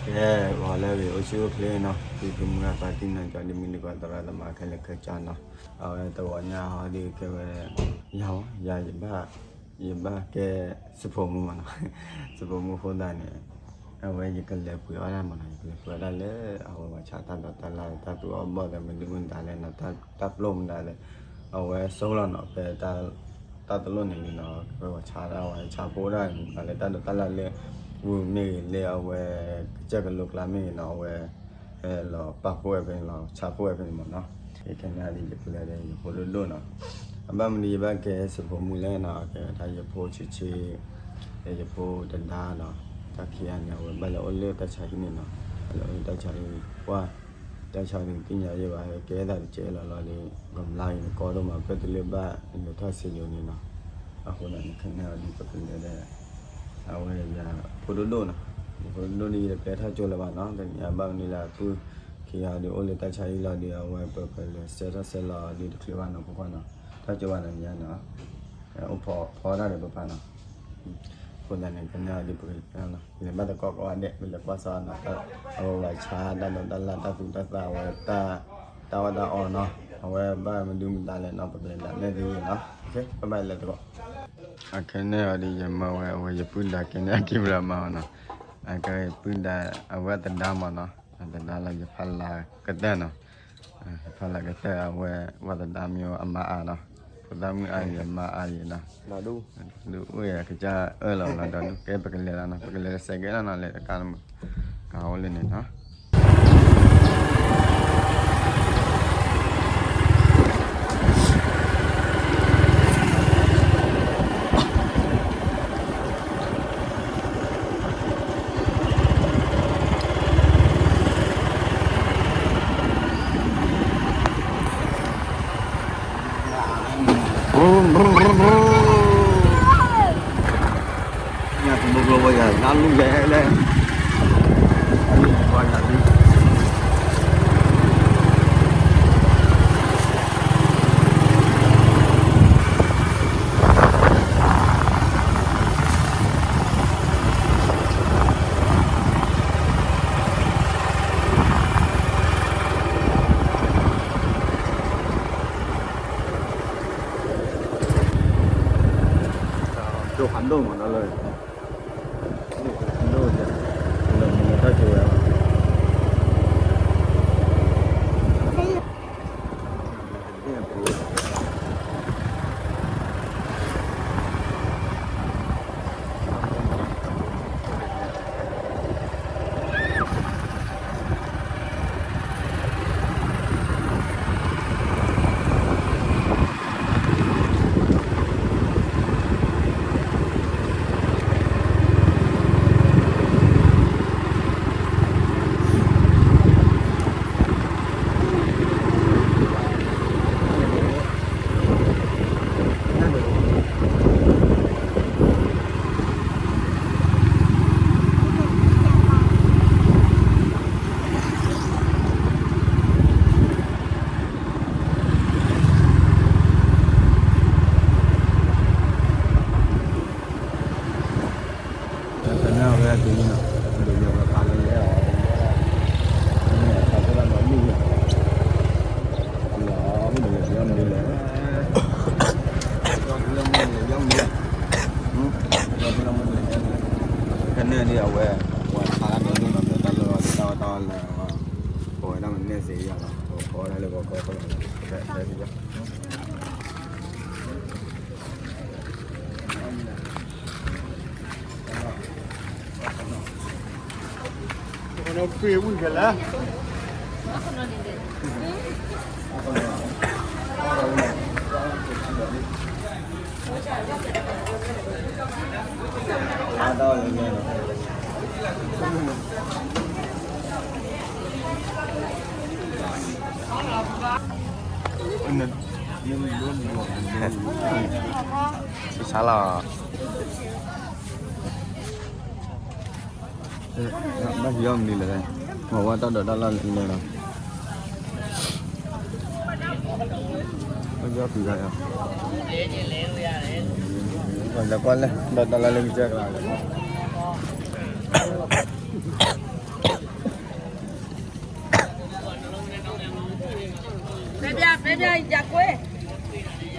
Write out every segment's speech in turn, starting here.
ကဲ ဂီၤလၢအဂ့ၤ အိၣ်ဆူၣ်အိၣ်ချ့နီၤ, ဖံဖုမုၢ်ဂၤ ပၢ်တံၢ်နီၤ ကၠီဒ်မုၢ်လံၤ ကီးသရၣ်သမါခဲလၢာ်ခဲဆ့နီၤ, အဝဲတဂီၤညါဟီဒ်ကဲဝဲ ယၤဝဲ ယၤ ယဘၣ် ယဘၣ်ကဲ စံၣ်ဖိမုၣ်မးနီၤ, စံၣ်ဖိမုၣ်အဃိသတးန့ၣ် အဝဲယကလဲၤပှ့ၤအီၣ်တၢ်မးနီၤ, ယကလဲၤပှ့ၤအီၣ်တၢ်လၢ အဝဲပှၤဆါတၢ်ဒိးတၢ်လၢ် တၢ်သူအီၣ်ဘီၣ်သဲးမနုၤမတၤလဲၣ်နီၤ, တၢ်ပျိၢ်မတၤလဲၣ်, အဝဲဆိလီၤနီၤ ဖဲ တၢ်တလိၣ်န့ၣ်လံနီၤ, အဝဲပှၤဆါတၢ်ဝဲ ဆါဖိတၢ်မတၤလဲၣ် တၢ်ဒိးတၢ်လၢ်လၢ ဝူမ့ၢ်ဂ့ၤ လၢအဝဲကစၢၢ်ကလိကျါမ့ၢ်ဂ့ၤနီၤ, အဝဲ လီၤပာ်ဖှိၣ်ဝဲဖဲန့ၣ်လီၤ ဆါဖှိၣ်ဝဲဖဲန့ၣ်မးနီၤ, ခဲန့ၣ်ဒ်ယပလဲၤဒီးယဖိဒိၣ်ဒိၣ်နီၤ, အဘၣ်မနုၤယဘၣ်ကဲစံၣ်ဖိမုၣ်လဲၣ်နီၤ, ကဲဝဲဒၣ်ယဖိဆံးဆံး ဒီးယဖိတဒါနီၤ, တၢ်ခံဂၤန့ၣ် အဝဲဘၣ်လဲၤအိၣ်လၢတၢ်ဆါဟံၣ်န့ၣ်နီၤ, ဘၣ်လဲၤအိၣ်လၢတၢ်ဆါဟံၣ် ပှၢ် တၢ်ဆါဟံၣ်သ့ၣ်ညါယဲဘၣ် ကဲသးတကဲလီၤလီၤဒီး ကမျါအံၤနကီဒိၣ်မး ဖဲတလၢဘၣ် နထီၣ်စံယိၤန့ၣ်နီၤ, အဃိန့ၣ် ခဲန့ၣ်ဒ်ပကလဲၤဒီး အဝဲယဖိဒိၣ်ဒိၣ်နီၤ, ယဖိဒိၣ်ဒိၣ်န့ၣ်ယတကျဲထီၣ်ကၠိလၢၤဘၣ်နီၤ, တနံၤအဘၣ်မနုၤလၢအပုၢ်ခံဂၤဒ်အိၣ်လၢတၢ်ဆါဟံၣ်လီၤဒီး အဝဲပကလဲၤဆဲးထီၣ်ဆဲးလီၤဒ်တချုးဘၣ်နီၤ ဖိခွါနီၤ, ထီၣ်ကၠိဘၣ်နီၤညါနီၤ, အိၣ်ဖီဖီတၢ်ဒီးပပၢ်နီၤ, အဃိသတးန့ၣ် ခဲန့ၣ်ဒ်ပကလဲၤနီၤ လဲၤဘၣ်သကိးကိးဂၤဒဲး ပလဲၤကွၢ်စၢ်နီၤ, အဝဲပှၤဆါတၢ်ဒိးတၢ်လၢ် တၢ်သူတၢ်သၣ် အဝဲ တၢ်အီၣ်တၢ်အီနီၤ, အဝဲဘၣ်မနုၤမတၤလဲၣ်နီၤ ပကလဲၤဒၣ်နဲၣ်သုဂ့ၤနီၤ, ဘၣ်လဲၤသကိး အခဲန့ၣ်အီၤဒ်ယမၢဝဲ အဝဲယပုၢ်ဒါကဲန့ၣ် အကံၢ်ဘြၤမၤအီၤနီၤ, အကဲပုၢ်ဒါ အဝဲအသဒါမးနီၤ, အသဒါလၢယဖးလၢကတၢၢ်နီၤ, ယဖးလၢကတၢၢ် အဝဲ ဝဲသဒါမ့ၢ်ဝဲအမါအါနီၤ, ဖိသၣ်မုၣ်အါယဲ အမါအါယဲနီၤ, ဒုးအိၣ်ယဲ ကစၢ်အၢၣ်လီၤလီၤဒီး ကဲပကလဲၤလီၤနီၤ, ပကလဲၤစဲးကဲလီၤနီၤ လဲၤတကးလၢ ကဟးအိၣ်လၢန့ၣ်နီၤ ညၣ်တဘိကျိဝဲယၤ တၢ်လူၢ်လဲၣ်လဲၣ် တၢ်လူၢ်ပှၤယၤဒ် ဒိၣ်ဖးဒိၣ်မးနီၤလၢ ဒိၣ်ဖးဒိၣ်ယၤ လၢမူတၢ်ကဝဲၤဘၣ် တၢ်တနၢ်ဝဲဒၣ်တုၤလံနီၤ ဒိးယီၤဝဲဖးလၢလဲၣ်အီၤ မ့ၢ်ဖးဖဲလၢမၤမုၢ်လံ လီၤမုၢ်ဒိးလဲၤယီၤမနုၤလဲၣ် လီၤဖဲလၢမုၢ်လဲၤယီၤမနုၤလဲၣ် လီၤဖဲလၢမုၢ်လဲၤယီၤမနုၤလဲၣ် ဖဲန့ၣ်ဒ်အဝဲ ပှၤဖးတၢ်ဒိးန့ၢ်နီၤ ဖဲတၢ်လီၢ်တၢ်အီၣ်တၢ်အီလၢ ကိးဝဲဒၣ်မ့ၢ်နဲၣ်စ့ယၤလီၤ ကိးဝဲဒၣ်လၢဂီၤခီဖဲလီၤ ဖဲဖဲယၤ ဆဆါလီၤ ဘၣ်ယီၤမနုၤလဲၣ် မ့ၢ်ဝဲတၢ်ဒိးတၢ်လၢ်လဲၣ်လီၤ ဘၣ်ယီၤဖံးဂၤယီၤ လဲၤကွၢ်လဲၣ် ဒိးတၢ်လၢ်လၢကစၢ်ကလါလဲၣ် ယကွဲး ယပုၢ်ဒီးဂၤဒိၣ်စၢ်လီၤ, အပီၢ်ဃိန့ၣ်, ဒိၣ်ယဲၢ်မၢဂံၤမး, အယီၤက့ၤပုၢ်ဒီးဒိၣ်ဂၤလီၤ. ပယီၤ, ပယီၤန့ၣ်အဂ့ၢ်လီၤ, အဝဲပှၤကညီအံၤ, တၢ်ကျိၣ်န့ၣ်, တၢ်ကျိၣ်န့ၣ်, တၢ်ကျိၣ်န့ၣ်, တၢ်ကျိၣ်န့ၣ်, တၢ်ကျိၣ်န့ၣ်, ယဘျုးကျိၣ်ဘၣ်, ပှၤဘဲကျိၣ်, ပှၤဘဲကျိၣ်, မၤ,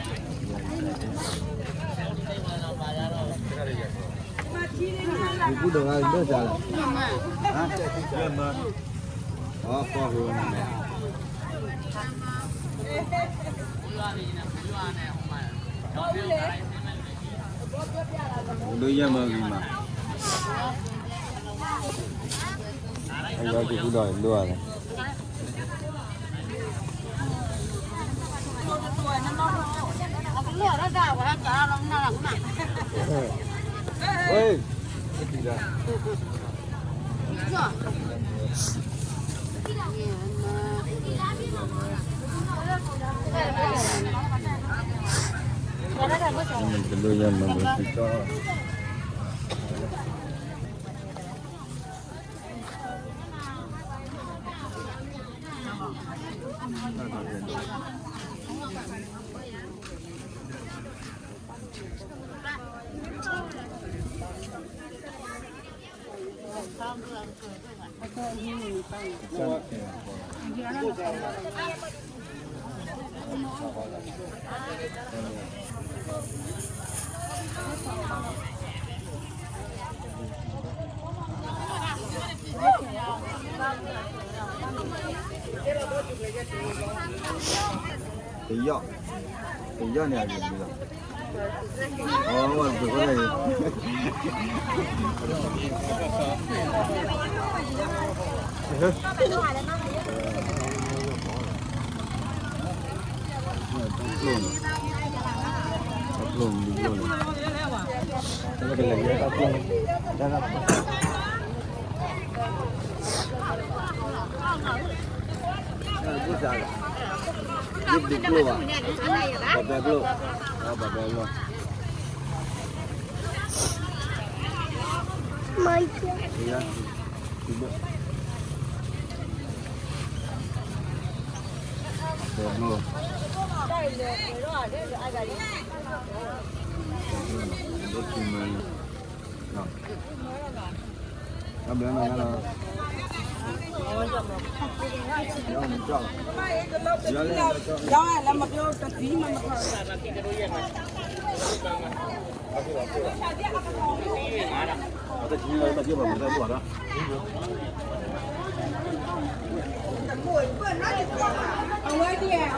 ဘဲကျိၣ်,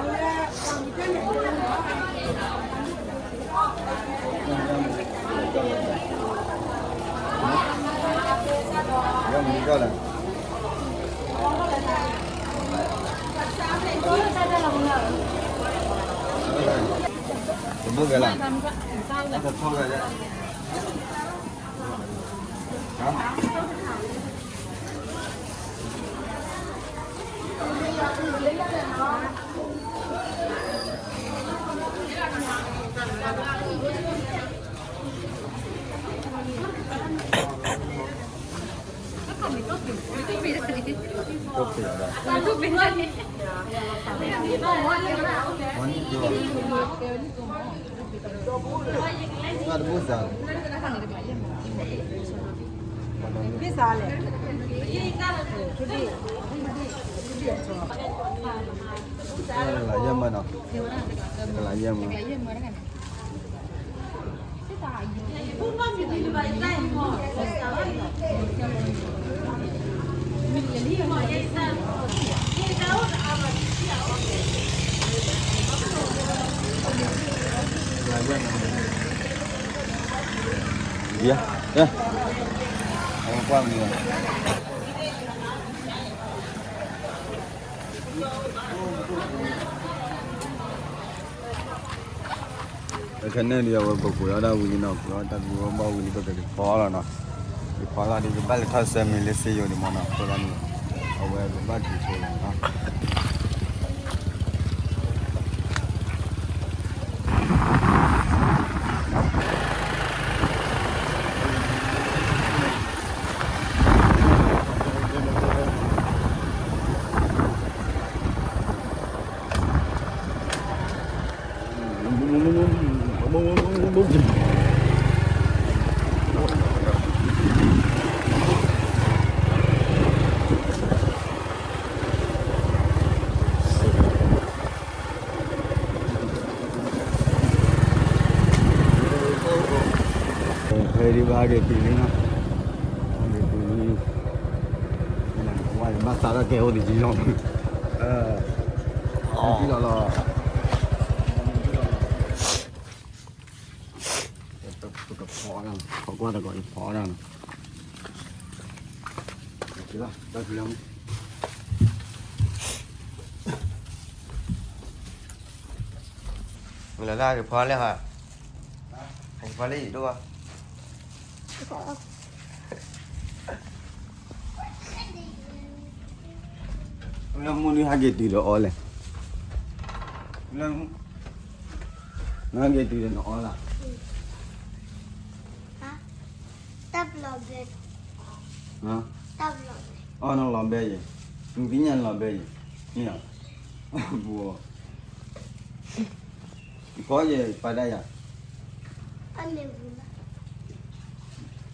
ဘဲကျိၣ်မၤ, တဘိဂဲၤလၢ, တထီၣ်ဂဲၤလၢ, ဟါ ဘၣ်တဘိစၢ်, ဘၣ်စၢ်လဲၣ်, ကလးယဲၢ်မၢနီၤ, ကလးယဲၢ်မၢ. ယၤ, အဝဲကွၢ်မနုၤလဲၣ်. ခဲန့ၣ်ဒီး အဝဲပကွဲးအီၣ်တၢ်ဝံၤလံနီၤ, ပကွဲးအီၣ်တၢ်ဝံၤဘၣ်ဝံၤလံ ပကက့ၤဖီလီၤနီၤ, က့ၤဖီလီၤဒီး ပဘၣ်လဲၤထီၣ်ဆၢမံၤလၢစ့ယိၤဒံးမၢနီၤ, အဃိသတးန့ၣ် အဝဲပဘၣ်က့ၤဆိလီၤနီၤ. ဒ်ဘၣ်ဟဲက့ၤတုၤလံနီၤ, ဟဲက့ၤတုၤလံ, ဝါဘၣ်သးထီၣ်ကဲအိၣ်တယံၤလီၤ, အီလီၤလီၤ, ပကဖီဒၣ်, ဖီကွၢ်တကိး ယဖီဒၣ်နီၤ, မ့ၢ်လီၤတၢ်ကဖီလဲၣ်ဟီ, ကဖီလၢယဒိၣ်ဘၣ် လၢမူဒုးဟဲက့ၤတုၤဒီးအီလဲၣ်, လၢမူ, နဟဲက့ၤတုၤဒီးနအီလၢ်, တၢ်ဘျီဘဲ, အီနလီၤဘဲယဲ, နသ့ၣ်ညါနလီၤဘဲယဲ, မ့ၢ်ဧါ, ဘိ ဖီယဲပာ်ဒၣ်ယၤ, နအီၣ်မ့ၤ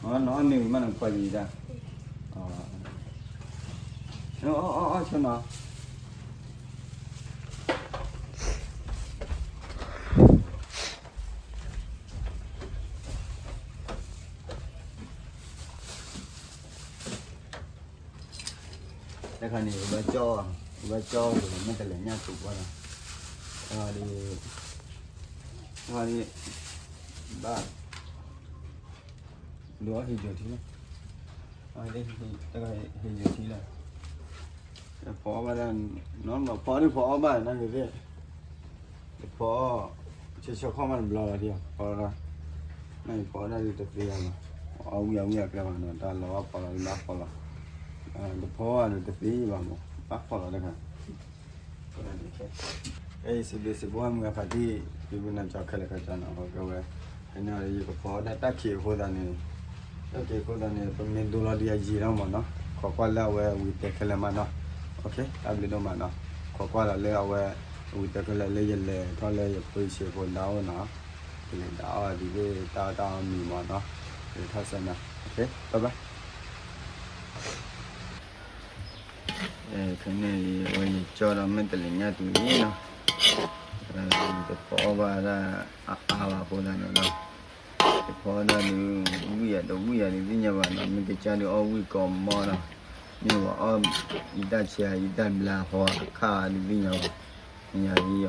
ဝံၤမးနဖီယံၤဒၣ်, အီၣ်အီၣ်အီၣ်ဆိနီၤ, တခါန့ၣ် ဘၣ်ကၠီ, ဘၣ်ကၠီဝဲမ့ၢ်တလဲၤညၣ်တူာ်ကွၢ်လီၤ, တခါန့ၣ်, တခါန့ၣ်, ဘၣ်, ဒိးအီၣ်ဟ့ယိာ်ထံလီၤ, တခါဟ့ယိာ်ထံလီၤ, ဖီအီၣ်ဘၣ်ဒၣ်, နီၢ်နီၢ်ဖီဒုးဖီအီၣ်ဘၣ်နၤဂ့ၤသ့ၣ် တဖီ, ဆၢဆၢခီၣ်မးတဘျီလီၤဒ်, ဖီလီၤ, နဖီဒၣ်ဒုးတသ့ဘၣ်နီၤ, အီၣ်ဝံၣ်အဝံၣ်အကျဲဘၣ်နီၤ, တၢ်လီၤဘၣ်ဖီလီၤဒုးဘၣ်ဖီလီၤ, တဖီဘၣ်ဒုးတသ့ဘၣ်မး, ဘၣ်ဖီလီၤတခါ, အဲ စံးဘျုးစံးဖှိၣ်မုၢ်ဂၤဖးတံၢ်, ဒ်ပနၤကၠီခဲလၢာ်ခဲဆ့နီၤ, အဃိကဝဲ, ကဲဝဲဟဲန့ၣ်ဒီးယကဖီဒၣ်တၢ်ခံးအဃိသတးန့ၣ်, တၢ်ခံးအဃိသတးန့ၣ် ပမ့ၢ်ဒိလီၤဒံးအယံာ်လီၤမးနီၤ, ခိးကွၢ်လၢအဝဲအဝံၤတဲခဲလၢာ်မးနီၤ, တၢ်ဘျုးဒိၣ်မးနီၤ, ခိးကွၢ်လီၤလၢအဝဲအဝံၤတဲခဲလၢာ်လၢယလဲၤထီၣ်လၢယဖိယဆံးဖိဒါအိၣ်နီၤ, ယလဲၤဒါအီၣ်ဒ်သ့ၣ်တၢ်အီၣ်တၢ်အီမံၤမးနီၤ, ယထီၣ်စဲနီၤ, ဘၣ်ဘၣ် ခဲန့ၣ်အံၤ အဝဲယကၠီဒီးမ့ၢ်တလဲၤညၣ်တုၤလံနီၤ, တဖီအီၣ်ဘၣ်ဒၣ်အါအါဘၣ်အဃိသတးန့ၣ်နီၤ, တဖီဒၣ်ဒုး ဝံၣ်ယၤတဝံၣ်ယၤဒုးသ့ၣ်ညါဘၣ်နီၤ, မ့ၢ်ကစၢ်ဒုးအီၣ်ဝံၣ်ကိးမီနီၤ, မ့ၢ်ဝဲအီၣ်အံၤတၢ်ဆံးအံၤတၢ်ဘျါဟီအခါဒုးသ့ၣ်ညါဘၣ်, မ့ၢ်ယၤဒုးယအီၣ်,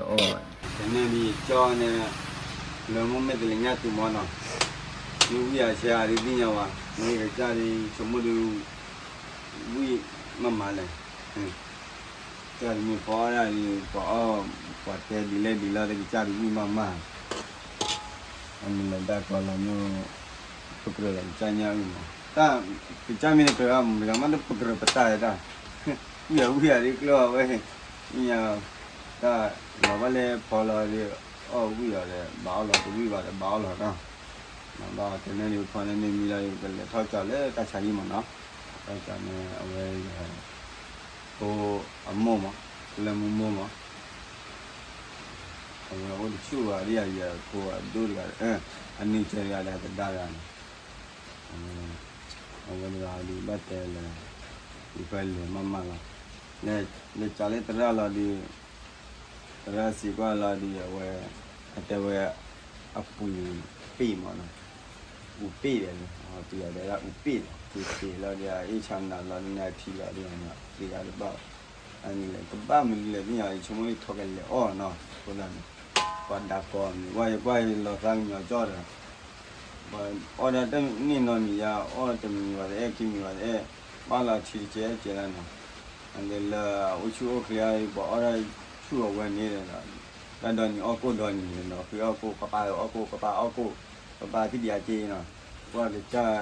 ခဲန့ၣ်ဒုးယကၠီန့ၣ်, လၢမ့ၢ်မ့ၢ်တလဲၤညၣ်တုၤမီနီၤ, မ့ၢ်ဝံၣ်ယၤဆံးအံၤဒုးသ့ၣ်ညါဘၣ်, မ့ၢ်ကစၢ်ဒုးဆိကမိၣ်ဒုး ဝံၣ်မးမးလဲၣ်, ကစၢ်ဒုးမ့ၢ်ဖီအီၣ်ဒၣ်ဒုး ပှၤအီၣ်, ပှၤတဲဒ်လဲၣ်ဒ်လဲၣ် ကစၢ်ဒုးဝံၣ်မးမး, အမ့ၢ်လီၤဒၣ်ကီလီၤမ့ၢ်, ပကြၢးလီၤကစၢ်ညါအုၣ်မး, တၢ်, ကစၢ်မ့ၢ်တကြၢးဘၣ်မ့ၢ်တဂၤမး တပကြၢးပတၢ်တၢ်, ဝံၣ်ယၤဝံၣ်ယၤဒုးကျၢၤဝဲ, မ့ၢ်ယၤ, တၢ်လီၤဘၣ်လၢဖီလီၤဒုး, အီၣ်ဝံၣ်အီၤဒီး ဘၣ်အီၣ်လီၤတဝံၣ်ဘၣ်ဒီးဘၣ်အီၣ်လီၤနီၤ, ဘၣ်အီၣ်ခဲန့ၣ်ဒုးဖီန့ၣ်မ့ၢ်မံလီၤဒုး ကလဲၤထီၣ်ကၠီလၢတၢ်ဆါဟံၣ်မးနီၤ, တၢ်ကၠီန့ၣ် အဝဲယ ဖိအမိၢ်မး, လၢမူမိၢ်မး, အဝဲအိၣ်တဆူၣ်ဘၣ်ဒ်ယၤယဖိအဒိၣ်တဂၤ, အနံၤစၢၤတဂၤဒီးအသဒါတဂၤန့ၣ်, အဝဲတဂၤဒုးဘၣ်တဲလၢ, ယဖဲလဲၤမးမးလီၤ, လဲၤကၠီလၢသရၣ်လီၤဒုး, သရၣ်စံးကွၢ်လီၤဒုးအဝဲ, အတဲဝဲ, အပှ့ၤပ့ၢ်မးနီၤ, ပှ့ၤပ့ၢ်ဒီးန့ၣ်, ပှ့ၤဒီးဒၣ်ပှ့ၤပ့ၢ်ဒီး ပှ့ၤပ့ၢ်လီၤဒုးအအ့ၣ်ဆါနၤလီၤဒုးန့ၣ်အထံလီၤဒုးန့ၣ် ပှ့ၤဒၣ်တဘၣ်, အန့ၣ်လဲၤကဘၣ်မနုၤလဲၣ်သ့ၣ်ညါ ယဆိကမိၣ်ယထီၣ်ကလဲၤအီၣ်နီၤ, အဃိသတးန့ၣ်, ပှၤဒါကီမ့ၢ် ကွၢ်ယကွၢ်ယလီၤသးကညီၤကၠီဒီး ပှၤအီၣ်ဒၣ်တန့ၢ်နီတမံၤယါ အီၣ်တမံၤဝဲတအဲၣ်ခံမံၤဝဲတအဲၣ်, ဘၣ်လီၤထံတကဲကဲလၢနီၤ, အဒုးလၢအအိၣ်ဆူၣ်အိၣ်ချ့အံၤ ပှၤအီၣ်ဒၣ်ဆူၣ်အဝဲန့ၣ်ဒီး, တၢ်ဒီနံၤအီၣ်ကိၣ်ဒီနံၤဒီး ဃ့အီၣ်ကိၣ် ကပာ်အီၣ်ကိၣ် ကပာ်အီၣ်ကိၣ်, ကပာ်သံဒံးအက့နီၤ, ကွၢ်ကစၢ်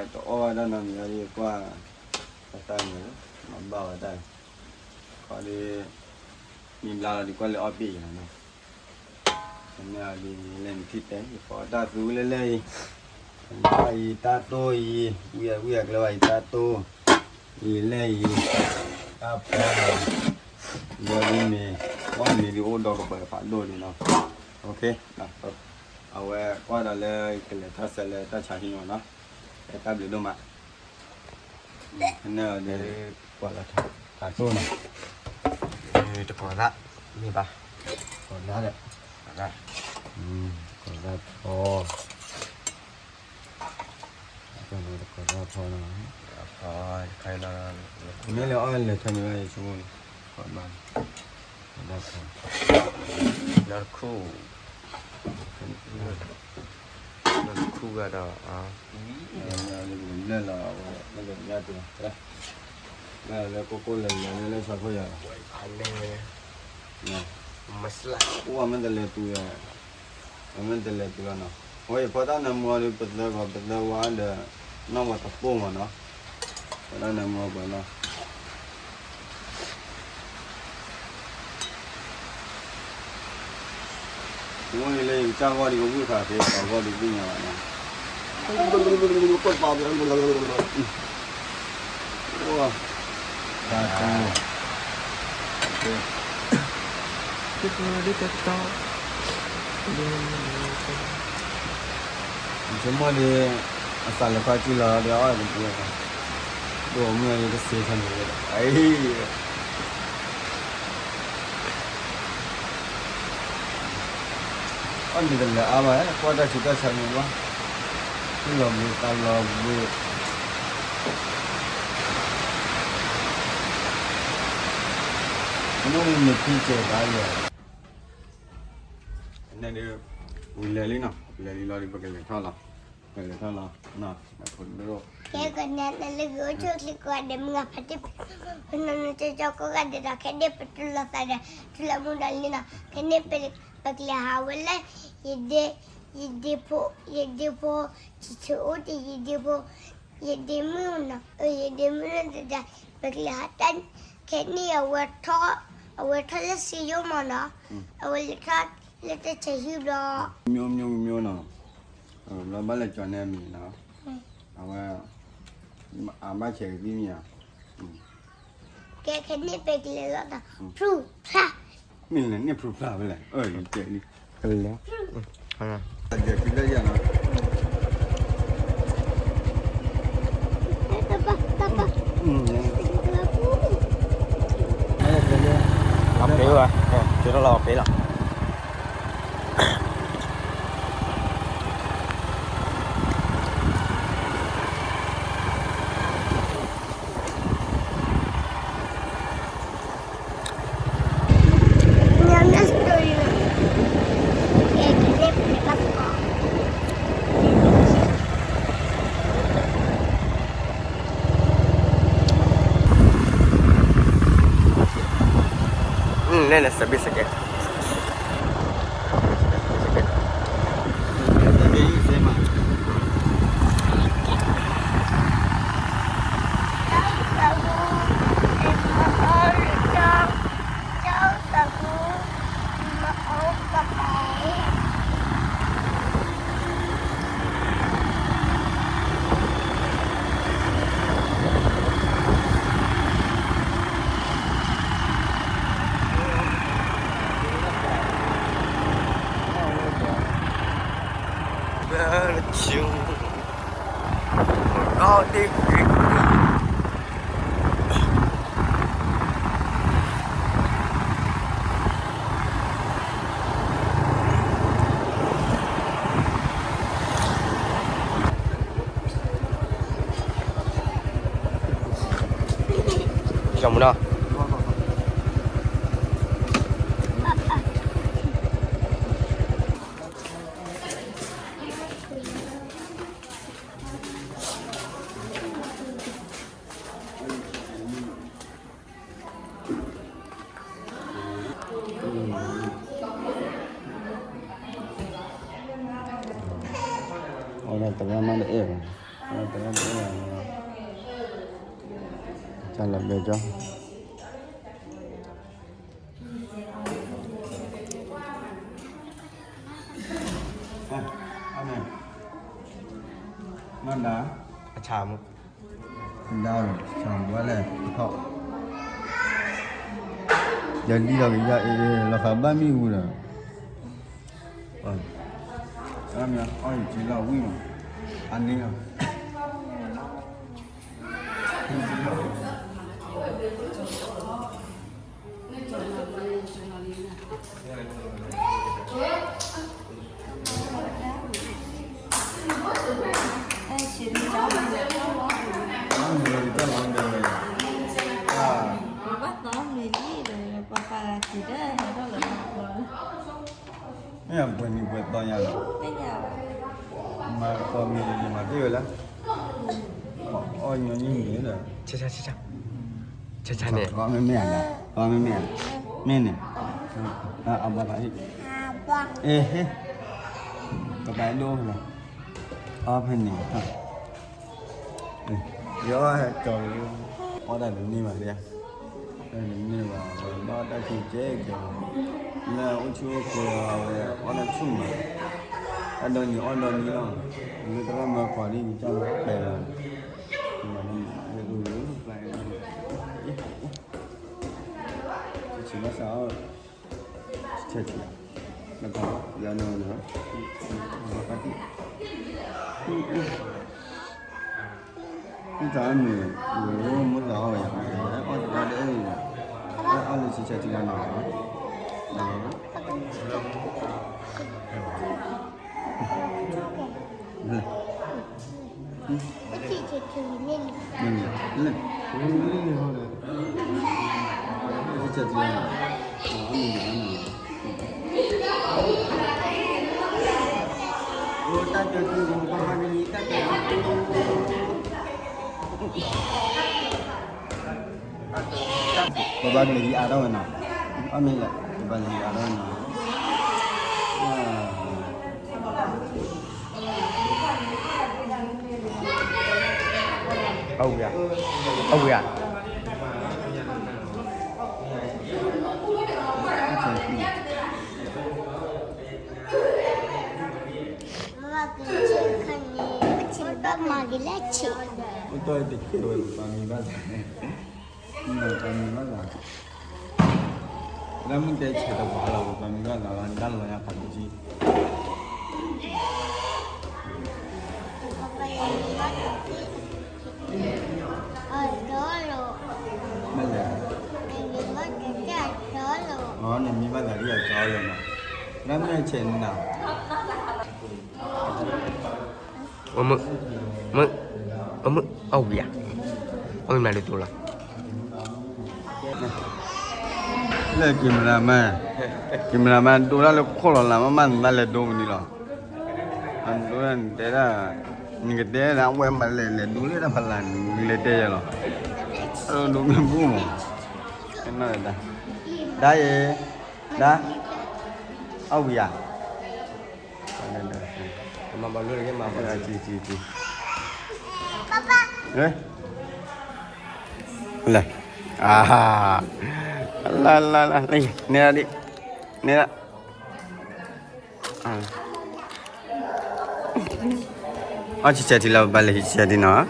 တအီၣ်ဝဲဒၣ်နီတမံၤယါ ကွၢ်, ပတၢ်န့ၣ်, မၤဘၣ်ဝဲတၢ်, ခီဒီး, မ့ၢ်ဘျါလီၤဒုးကွၢ်လၢအီၣ်ပ့ၢ်ယါနီၤ မ့ၢ်အီၤဒ်လဲၣ်နထံၣ်တဲ ယဖီတၢ်သူလၢလဲၣ်အံၤ, ဘၣ်အံၤတၢ်တိၢ်အံၤ, ဝံၣ်အဝံၣ်အကျဲဘၣ်အံၤတၢ်တိၢ်, အံၤလဲၣ်အံၤ, တၢ်ဖီ, ဘီဒ်န့ၣ်, အီၣ်န့ၣ်ဒုးအိၣ်ဒီးကပၤဖးဒိၣ်န့ၣ်နီၤ, အဝဲကွၢ်ဒီးလၢကလဲၤထီၣ်စဲးလၢတၢ်ဆါဟံၣ်မးနီၤ, တၢ်ဘျုးဒိၣ်မး န့ၣ်ဒီး, ပှၤလီၤထီၣ်တၢ်တိၢ်နီၤ, တကိးသၣ်, မ့ၢ်ဘၣ်, ကိးသၣ်ဒီး, ကိးသၣ်, ကိးသၣ်ဖီ, တကိးတၢ်ဖီနီၤ, ဖီတခါအံၤလီၤ, မ့ၢ်လၢအီၣ်လဲၤထၢန့ၣ်ဘၣ် ယဆိကမိၣ်န့ၣ်, လၢတခူၣ်, လၢတခူၣ်ဂၤဒီး, လၢလီၤ, လၢကိၢ်ကိၢ်လၢၤလၢၤ လၢလၢဆီခိၣ်ယၤလီၤ, အိၣ်မ့ၢ်တလဲၤတုၤ, အမ့ၢ်တလဲၤတုၤလီၤနီၤ, အဝဲယဖီတၢ်နၢမူအီၤဒီး ပသၢဂီၤ ပသၢဝါဒီး နီၢ်ဝဲတပိၢ်မးနီၤ, ဖီတၢ်နၢမူအီၤပှၤနီၤ မ့ၢ်လၢယကစၢ်ဂီၢ်ဒီး ကဝံၣ်ဃာ်က့ၤ ပှၤဂီၢ်ဒီးသ့ၣ်ညါဘၣ်နီၤ, တ�ၢ်တ, ယဆိကမိၣ်ဒီး အစးလဲၤခီကံၢ်လီၤဒီး အီၣ်တပူၤ, ဒိၣ်မုၢ်ဒီးတစ့ထီၣ်န့ၣ်, အီၣ်မ့ၢ်တလဲၤအါဘၣ် ကွၢ်တၢ်ဆူးတၢ်ဆါန့ၣ်ဘၣ်, သူၣ်လီၤဘှံးသးလီၤဘှံး, မ့ၢ်န့ၣ်ဖံကဲၤဘၣ်ယဲ, န့ၣ်ဒီး, ဝံၤလဲၤလံနီၤ, လဲၤလံလီၤဒီး ပကလဲၤထီၣ်လီၤ, ပကလဲၤထီၣ်လီၤ, ကဲကနၣ်လၢဂ့ၤအိၣ်ဆူၣ်ချ့ကိးဂၤဒဲး မုၢ်ဂၤဖါတံၢ်, ပနီၢ်နီၢ်ကၠီကၠီကိးဂၤဒဲးဒီး ခဲန့ၣ်ပတူၢ်လိာ်သးဒီး ထူလၢမူဒီးလံနီၤ, ခဲန့ၣ် ပကလဲၤဟးဝဲလၢ ယဒ့, ယဒ့ဖိ, ယဒ့ဖိ, ဆံးဆံးအိၣ်တ့ၢ် ယဒ့ဖိ, ယဒ့မုၣ်နီၤ, ယဒ့မုၣ်နီၤတဒၣ်, ပကလဲၤဟးတၢ်, ခဲန့ၣ်အဝဲထီၣ်, အဝဲထီၣ်လၢစ့ယိၣ်မးနီၤ, အဝဲလဲၤထီၣ်လၢတၢ်ဆဲးဟံၣ်ဘျီ, မျိုးမျိုးမျိုးနီၤ, ဘျီဘၣ်လဲၤကၠီၤန့ၢ်အမံၤနီၤ, အဝဲ, အဘၣ်ဆဲးကသံၣ်မံၤဧါ, ကဲခဲန့ၣ်ပကလဲၤလီၤဒီး, ဖျူဖျါ, မ့ၢ်လဲၤန့ၣ်ဖျူဖျါဖဲလဲၣ်, အၢ ယတဲလံ, ကလဲၤ, တၢ်ဒဲးဖံတၢ်ယၤနီၤ, တၢ်ပၢ်, တၢ်ပၢ်, လီၤပ့ၤဝဲ, ကလီၤပ့ၤလီၤ. အဝဲဒၣ်တဂၤမးတအဲၣ်ဘၣ်, အဝဲဒၣ်တဂၤတအဲၣ်ဘၣ်, တၢ်လီၤဘဲကၠီ, အဆၣ်မုၣ် ဒါဆၣ်ဝဲလဲၣ်ထီၣ်, ယဒ်လီၤကယၤအံၤ လီၤဃာ်ဘၣ်မ့ၣ်အူဒီး, အီၣ်ယက့ၤလီၤဝံၣ်မး, အန့ၣ်လီၤ. မ့ၢ်အပှဲၤနံၤပှဲၤသီညါလီၤ, မၤကီၢ်မ့ၢ်ယမၤတ့ၢ်ဝဲလၢ, အီၣ်ညီနုၢ်န့ၣ်ဒီး, န့ၣ်, မ့ၢ်မ့ၢ်ဧါ, မ့ၢ်န့ၣ်, အဘၣ်ဘၣ်, အ့ဟ့, ပပာ်ဒိၣ်လီၤ, အီဖဲန့ၣ် ယအီၣ်ဟဲကၠီလီၤ, အီၣ်တၢ်တန့ၢ်ဘၣ်ဒ်, တၢ်တန့ၢ်ဘၣ်, ဘၣ်တၢ်ခံကဲကဲ, လၢအိၣ်ဆူၣ်အိၣ်ချ့အဝဲအီၣ်တၢ်ဆူၣ်မး, တၢ်ဒီနံၤအီၣ်ဒီနံၤလီၤ, လၢတရၣ်မၢကွၢ်ဒ်ကစၢ်လီၤပဲာ်လီၤ, လၢအိၣ်ပျဲၢ်, ဆံးဘၣ်စးအီၣ် ဆဲးထံ, လၢကီၢ်ယၤနီၤနီၤ, ပၢ်တံၢ်, မ့ၢ်တၢ်အမ့ၢ်, မိၢ်သးအီၣ်ဝဲယၤ, အီၣ်တဘၣ်ဒ်အံၤ, အီၣ်လၢဆံးဆဲးထံလီၤနီၤ, လၢ ပဘၣ်ကလဲၤဟံးအါထီၣ်ဝဲနီၤ, အမ့ၢ်လဲၣ် ပဘၣ်လဲၤဟံးအါထီၣ်ဝဲနီၤ, အဝံၤဧါ, အဝံၤဧါ. မ့ၢ်က့ၤဆ့ခါန့ၣ်, ဆ့ဘၣ်မၤက့ၤလၢဆ့, အိၣ်တီၢ်တကဲဝဲပှၤမံၤဘၣ်သး, ပှၤမံၤဘၣ်သး, လၢမုၢ်တဲဆဲးတပှၤလီၤ ပှၤမံၤဘၣ်သးလီၤ ဒၣ်လီၤယါဖးဒိၣ်ကံ မ့ၢ်လဲၣ်, အီ နမံၤဘၣ်သးဒ်အကီလီၤနီၤ, လၢမုၢ်ဆဲးနၤ, မုၢ်, မုၢ်, အီၣ်ဝံၤဧါ, အီၣ်ဝံၤမးဒ်သိးလီၤ. လၢကံၤမရၤမါ, ကံၤမရၤမါဒိတၢ်လၢခိၣ်လီၤလၢ်မးမး နဘၣ်လဲၤဒိမနုၤလီၤ. အဒိန့ၣ်တဲဒၣ်, နကတဲဒၣ်အဝဲမၤလဲၤလဲၤဒိလၢတၢ်ဖးလၢ်န့ၣ် နလဲၤတဲယၤလီၤ. အဒိမ့ၢ်ဘူၣ်မး, ဒၣ်အံၤ, ဒၣ်, အီၣ်ဝံၤဧါ. မၤဘၣ်လိၣ်တက့ၢ်မၤဘၣ်, လဲၣ်, လၢ, လၢ, လၢ, န့ၣ်ဒၣ်ဒ်, န့ၣ်ဒၣ်, အီၣ်ဆံးဆဲးထံလီၤ ပဘၣ်လဲၤဟံးဆံးဆဲးထံနီၤ,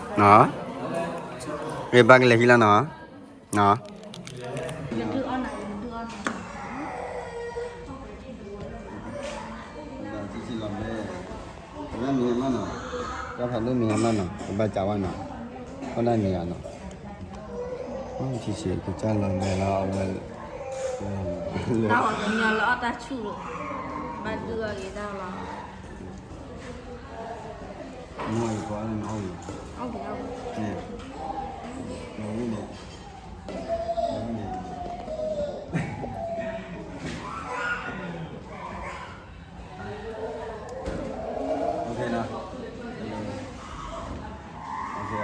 ဂ့ၤဘၣ်ကလဲၤဟံးလီၤနီၤ. နီၤ, တၢ်ဖးဒိၣ်မံၤဟဲမးနီၤ, တၢ်ဖးဒိၣ်မံၤဟဲမးနီၤ ကဘၣ်ကးဝဲနီၤ, အီၣ်ဒၣ်မံၤဧါနီၤ, အီၣ်ဆံးဆဲး ကစၢ်လီၤဘဲလီၤအဝဲ, တၢ်အီၣ်တညီလၢအီၣ်တၢ်ဆူၣ်လီၤ, ဘၣ်ဒုးအီၣ်ဂ့ၤတၢ်လီၤ, မ့ၢ်အီၣ်ယၤ, န့ၣ်, န့ၣ်,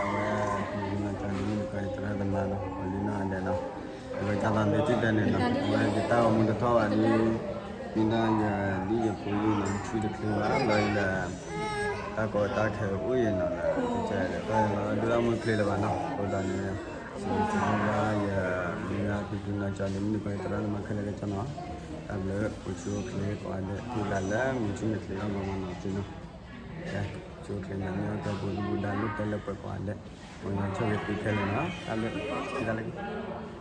အဝဲ, သရၣ်သမါနီၤ ပှၤလံနီၢ်ဒဲးနီၤ, အဝဲကၢ်သးမ့ၢ်တံၢ်တဲန့ၣ်နီၤ အဝဲယတၢ်အိၣ်မူတထီၣ်ဘၣ်ဒ်, မ့ၢ်ဒၣ်ယဒ်ယဖိယုၢ်နီၤ ဆူၣ်တချုးဘၣ်လီၤအံၤဒီး, တၢ်ကီတၢ်ခဲအိၣ်အံၤနီၤလၢ, ဒုၣ်ဒါမုၢ်ချ့လၢၤဘၣ်နီၤ အဃိဒီးန့ၣ်, စံးဘျုးစံးဖှိၣ်ဘၣ်ယ, မ့ၢ်ဒၣ်ဖံဖုနီၢ်ကၠီဒ်မုၢ်နံၤကီး သရၣ်သမါခဲလၢာ်ကဲကၠီနီၤ, တၢ်ဘျုး အိၣ်ဆူၣ်အိၣ်ချ့ကိးဂၤဒဲး ထံၣ်သးလၢမုၢ်ဆူၣ်နံၤချ့အဂီၢ်မနီၤနီၤ, အိၣ်ဆူၣ်အိၣ်ချ့န့ၣ် မ့ၢ်အီၣ်ကဲပူၤဒုၣ်ပူၤဒါလိၣ်တဲလၢပှဲၤကိးဂၤဒဲး, မ်ယွၤဆိၣ်ဂ့ၤသုခဲလၢာ်နီၤ, တၢ်ဘျုး, တၢ်လၢ